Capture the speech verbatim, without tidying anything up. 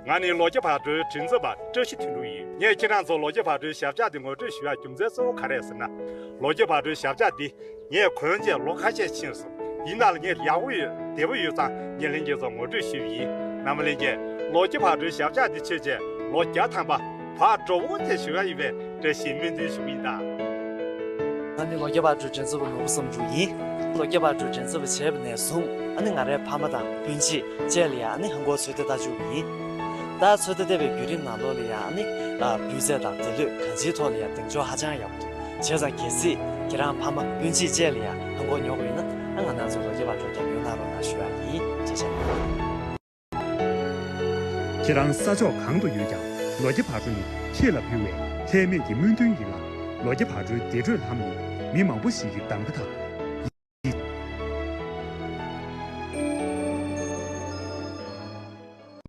ང་ནི་ལོ་བརྒྱ་ཕག་གྲུའི་མགྲིན་ཚབ་པ་བཀྲ་ཤིས་དོན་གྲུབ་ཡིན། ངས་ཁྱེད་རང་ཚོར་ལོ་བརྒྱ་ཕག་གྲུའི་ཞབས་བཅགས་འདི་ངོ་སྤྲོད་ཞུ་ཡག་རྒྱུ་མཚན་གཙོ་བོ་ག་རེ་རེད་ཟེར་ན། ལོ་བརྒྱ་ཕག་གྲུའི་ཞབས་བཅགས་འདི་ངས་གོན་རྗེས་ལོ་ཁ་ཤས་ཕྱིན་སོང་། ཡིན་ནའང་ངས་ཡག་པོ་ཡོད་བདེ་པོ་ཡོད་ཙང་ངས་ལྷན་རྒྱས་ཚོར་ངོ་སྤྲོད་ཞུས་པ་ཡིན། རྣམ་པ་ལྷན་རྒྱས། ལོ་བརྒྱ་ཕག་གྲུའི་ཞབས་བཅགས་འདི་མཆོད་རྗེས་ལོ་བརྒྱ་ཐམ་པ་བག་དྲོ་བོ་ཅིག་བཞུགས་ཡག་ཡིན་པའི་བཀྲ་ཤིས་སྨོན་འདུན་ཞུ་གི་ཡིན་ད། ང་ནི་ལོ་བརྒྱ་ཕག་གྲུའི་མགྲིན་ཚབ་པ་ནོར་བུ་བསམ་འགྲུབ་ཡིན། ལོ་བརྒྱ་ཕག་གྲུའི་མགྲིན་ཚབ་པ་བྱས་པ་ནས་བཟུང་ཨ་ནི་ང་རའི་ཕ་མ་དང་སྤུན་མཆེད་བཅས་ལ་ཡང་ཨ་ནི་ཧང་གོ་ཚོད་ལྟ་ལྟ་བཅུག་པ་ཡིན། ད་ཚོད་ལྟ་བལྟས་པའི་བརྒྱུད་རིམ་ནང་ལོགས་ལ་ཡང་ཨ་ནི་ཨ་སྤུས་ཚད་དང་དེ་ལུས་གང་ཅིའི་ཐོག་ལ་ཡང་གདེང་འཇོག་ཧ་ཅང་ཡག་པོ་འདུག་བྱས་ཙང་གལ་སྲིད་ཁྱེད་རང་ཕ་མ་སྤུན་མཆེད་བཅས་ལ་ཡང་ཧང་གོ་ཉོ་དགོས་ཡིན་ན་ཨ་ང་རང་ཚོའི་ལོ་བརྒྱ་ཕག་གྲུར་རྒྱབ་སྐྱོར་གནང་རོགས་གནང་ཞུ་ཡག་ཡིན། བཀྲ་ཤིས་བདེ་ལེགས། ཁྱེད་རང་ས་ཕྱོགས་གང་དུ་ཡོད་ཀྱང་ལོ་བརྒྱ་ཕག་གྲུ་ནི་ཆོས་ལ་ཕུལ་བའི་ལྷད་མེད་ཀྱི་སྨོན་འདུན་ཡིན་ལ། ལོ་བརྒྱ་ཕག་གྲུའི་བདེ་དྲོད་ལྷམ་ནི་མི་མང་པོ་ཞིག་གི་གདམ་ཁ་དང་